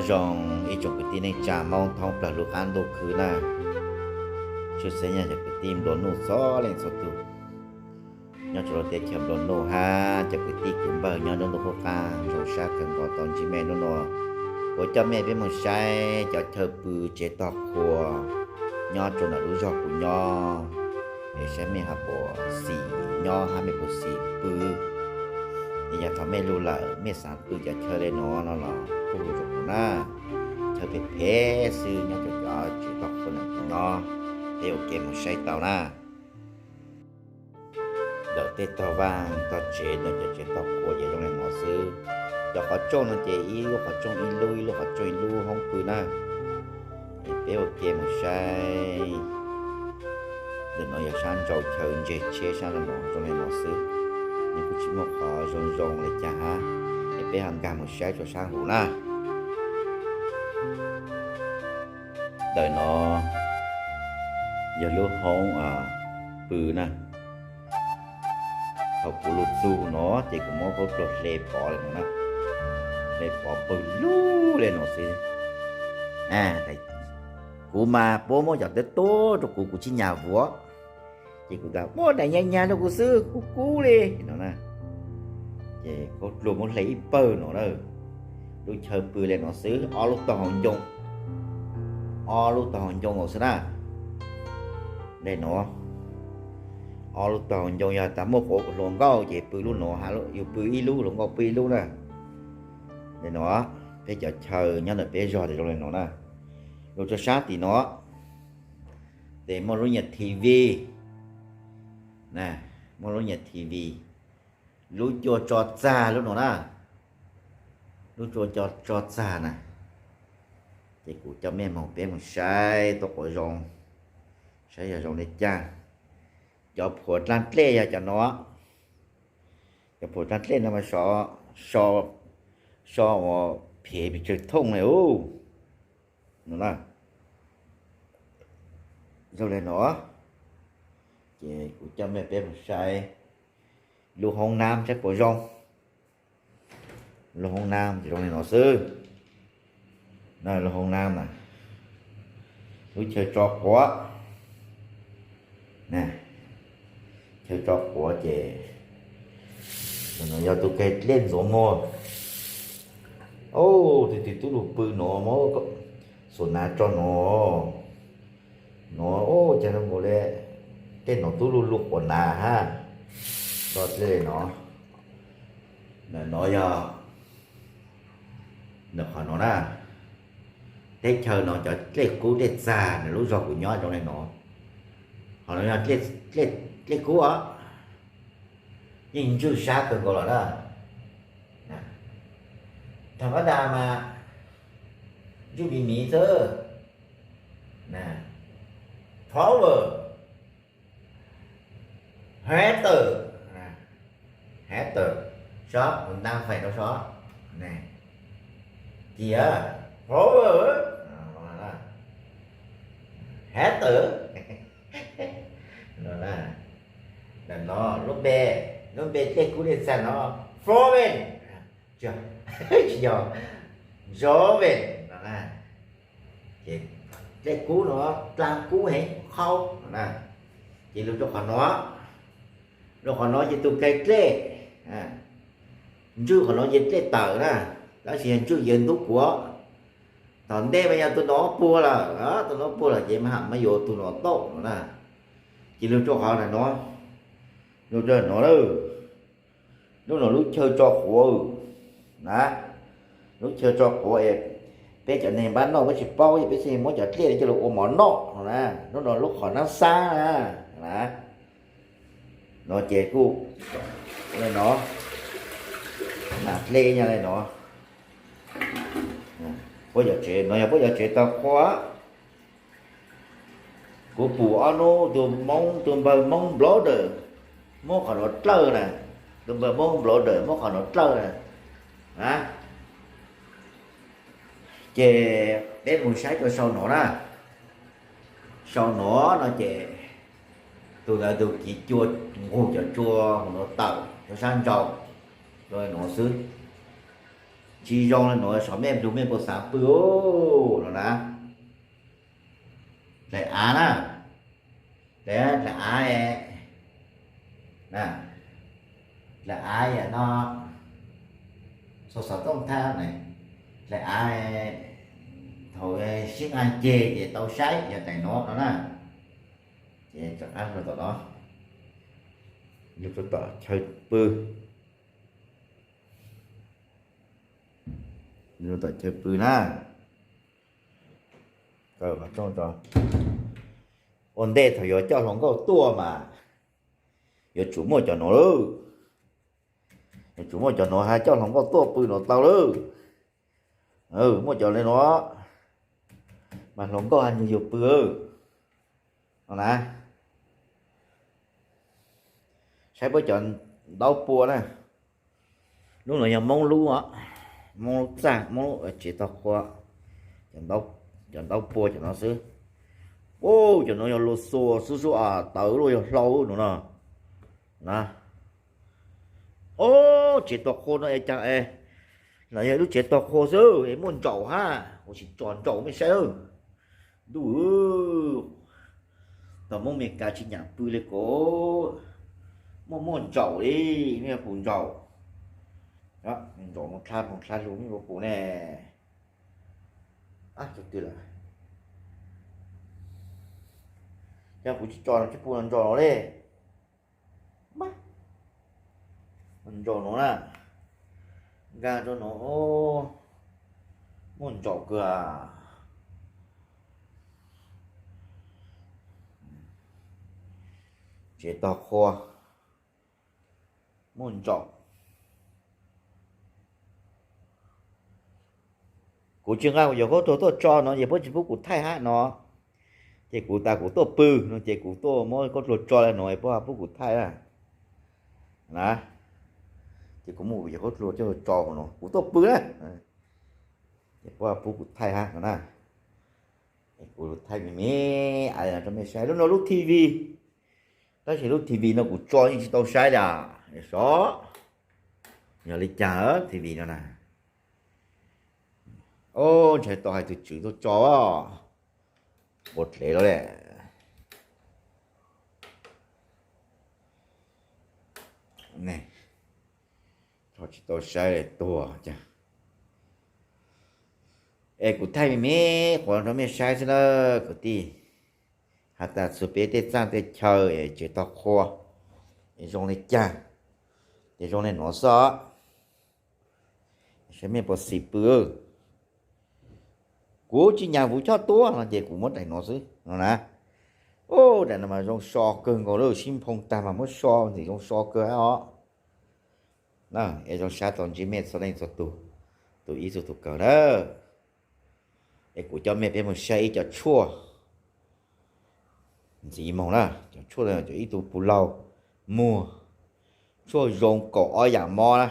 Zoo ib tsoom kwv tij neej tsa Hmoob thoob plaws lub qab ntuj khwb na, tshwj xeeb yog cov kwv tij nplua nuj txhua leej txhua tus nyob rau lub teb chaws nplua nuj hab cov kwv tij kwv npawg nyob nruab ntuj qub qab, zoo sab kawg nkaus tau ntsib mej hnub no. Kuv coj mej peb mus saib cov chaw pw tsev tog qhua nyob rau ntawm lub zog kuv nyob, es saib mej ho puas xis nyob hab mej puas xis pw. Es yog thaum mej lug lawm mej xav pw cov chaw le nuav no los kuj hu rau kuv na. Chaw phem phem xwb nyob rau cov tsev tog qhua ntawm kuv nyob, peb ua ke mus saib tau na. Ntawm tej tog vaj tog tsev ntawm cov tsev tog qhua ces zoo le nuav xwb. Cov qhov rooj no ces ib lub qhov rooj ib lub, ib lub qhov rooj ib lub hoob pw na. Es peb ua ke mus saib. Ntawm no yog sab nraud chaw ntseg tsheb sab nraud zoo le nuav xwb, nws kuj tsis muaj qhov zoo zoo le caag hab. Es peb ho nkag mus saib rau sab huv na. Ntawm no yog lub hoob pw na. Thaum kuv lug txug no ces kuv muab khaub dluag hle pov le nuav na, hle pov pawg lug le nuav xwb. Kuv mas puab muab cov twb tuab rau kuv, kuv tsis nyam vuav, ces kuv tas muab daim nyag nyag rau kuv xwb, kub kub li no na. Ces khaub dluag muab hle ib pawg no na. Lub chaw pw le nuav xwb, ob lub tog hauv ncoo, ob lub tog hauv ncoo xwb na. Le nuav, ob lub tog hauv ncoo, yog tas muaj quav hluas nkauj ces pw lub nuav, yus pw ib lub, hluas nkauj pw ib lub na. Le nuav, peb cov chaw nyob ntawm peb zog ces zoo le nuav na. Lug rau sab tim no ces muaj lub nyuag T V, muaj lub nyuag T V, lub cua tso txag lub nuav na, lub cua tso txag na. Ces kuv coj mej moog peb moog saib tuab quav zoo, saib yog zoo le caag. Cov phuam dlaag dlej yog cov no, cov phuam dlaag dlej no mas so, so uas phem pes tsawg thooj le ub. No na, zoo le no. Ces kuv coj mej peb moog saib lub hoob nam saib puas zoo. Lub hoob nam zoo le no xwb. Lub hoob nam na, lub chaw tso quav, chaw tso quav ces yog tus kag dlej ntxuav muag. Ub, tus twg tub lug pw no muab xuas hnav tso no, no ub, caag lug mus le, tej no tub lug lug quas hnav hab. Tso dlej le no, ntawm no yog ntawm qhov no na. Teb chaws no cov dlej kub dlej txag ntawm lub zog kuv nyob zoo le no. Qhov no yog dlej kub os, yeej ntswj sab kawg nkaus lawm na. Thaum kab das mas ntswj miv miv xwb. Proverb, heater, heater, sob, kuv nta fais rau sob. Ces proverb, heater, ntawm no lub npe, lub npe dlej kub dlej txag no, proverb, tsis yog, proverb no na. Ces dlej kub no, dlaag kub heev qhau no na. Ces lug rau qhov no, rau qhov no ces tus kag dlej, ntswj qhov no ces dlej tawm na, tab sis yog ntswj ces ntub kuav. Tom ntej mas yog tus no puag lawm, tus no puag lawm ces mas ham mas yuav tus no tau no na. Ces lug rau qhov no, lug rau no lawm. Lub no lub chaw tso quav na, lub chaw tso quav es peb cov neeg npab noj peb tsis paub, peb thiaj muab cov dlej no coj lug ua mov noj no na. Lub no lub qhov nab xab na, no ces kuj le no, nas dlej nyag le no. Puab cov tsev no yog puab cov tsev tog qhua. Kuv pum ob hnub tus Moob, tus npawg Moob Nplov Dawm muab qhov no dlawb na, tus npawg Moob Nplov Dawm muab qhov no dlawb na. Ces peb mus saib rau sau no na, sau no no ces tus ntawd tus kiv cua nqug cov tsua hu no tawm rau sab nraud, rau no xwb. Tsis zoo le nuav, xyov mej nplug mej puas xav pw no na. Dlaim av na, dlaim av, dlaim av yam no, xov xov tooj thab na, dlaim av thaum sib nqaij ceg ces tau saib yog daim no no na. Ces rov qab rau tom no, rau tom chaw pw, rau tom chaw pw na. Ua ntej thaum yuav coj hluas nkauj tuaj mas yuav tsum muaj cov nuav lawm. Yuav tsum muaj cov nuav hab coj hluas nkauj tuaj pw nuav tau lawm. Muaj cov le nuav mas hluas nkauj hab ntseg yug pw no na. Saib puab cov ntaub pua na. Lub nuav yog Moob lub, Moob lub txaj, Moob lub tsev tog qhua. Cov ntaub pua cov no xwb. Ua cov nuav yog lua xua xwb xwb, tawv luaj yog hlau nuav no na. Ua tsev tog qhua no es caag es, los yog lub tsev tog qhua xwb es muaj ntsaum hab, kuv tsis tso ntsaum mej saib. Ntuj, tog Moob Mes Kas tsis nyam pw le kuv, muaj muaj ntsaum li, mej puas ntsaum? Ntsaum no dlha moog dlha lug mej puas pum ne? Ab, tug twg lawm? Yog kuv tsis tso no tsis pum ntsaum no le. Ntsaum no na, nkag rau no, muaj ntsaum kawg. Tsev tog qhua, muaj ntsaum. Kuv tsis nqa kuv cov khaub dluag tuaj tso no ces puab tsis pub kuv thaij hab no. Ces kuv tas kuv tuaj pw no ces kuv tuaj muab khaub dluag tso le no es puab pub kuv thaij na. Ces kuv muab kuv cov khaub dluag coj tso no kuv tuaj pw na. Ces puab pub kuv thaij hab no na. Kuv thaij me me rau mej saib lub no lub TV. Tab sis lub TV no kuv tso yeej tsis tau saib li. Sov, yog li cas TV no na? Ntshai tau hais tug tswv tuaj tso, npau dlev lawm. Tso tsis tau saib li tuag cas. Es kuv thaij me me qhuav rau mej saib xwb na kwv tij. Has tas txug peb tej txaj tej chaw es tsev tog qhua es zoo li cas, ces zoo li nuav xwb. Saib mej puas xis pw. Kuv tsis nyam kuv choj tuab no ces kuv muab daim no xwb no na. Ub, daim no mas zoo so kawg nkaus lawm, sib nphoo tag mas muab so ntxim zoo so kawg os. Es zoo sab tau ntsib mej txhua leej txhua tus, tus ib txug tus kawg na. Es kuv coj mej peb mus saib ib co tshuaj ntxiv moog na, cov tshuaj cov ib tug puj laug muag, tshuaj zoo kaum ob yam mob na.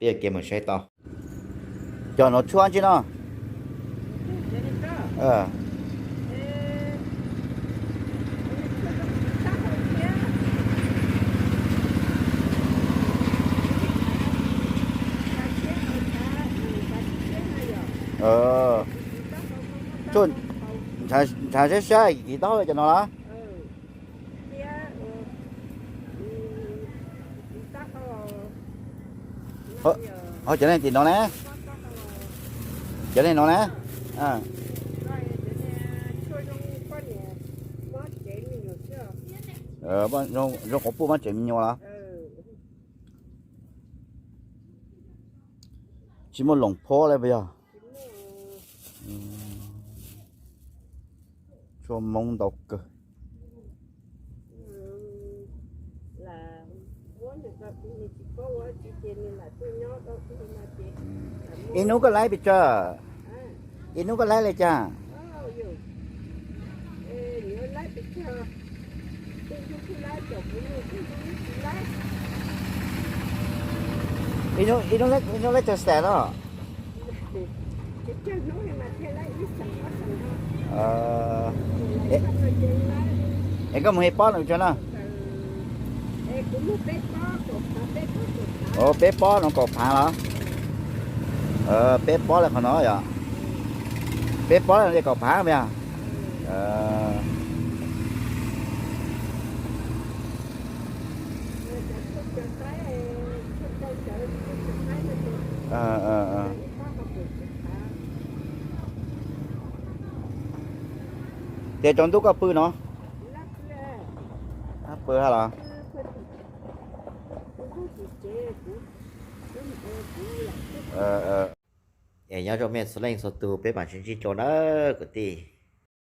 Peb ua ke mus saib tau. Cov no tshuaj tsi no? Tshuaj ntshav sab sab tiv taub hau cov no los? Ho cov neeg tim no ne? Cov neeg no ne? Zoo quas puj mab tsev me nyuam los? Tsis muaj loos phob li puas yog? Tshuaj Moob ntau kawg. Ib hnub koj laib pes tsawg? Ib hnub koj laib li cas? Ib hnub, ib hnub laib tsawg xees no? Es koj mus ib pob no tso na. Peb pob no kaum phav los? Peb pob li qhov no yom? Peb pob li no ces kaum phav mas yog? Ces tsaus ntuj koj pw no? Pw ha los? Es nyob zoo mej txhua leej txhua tug, peb mam sib ntsib dua na kwv tij.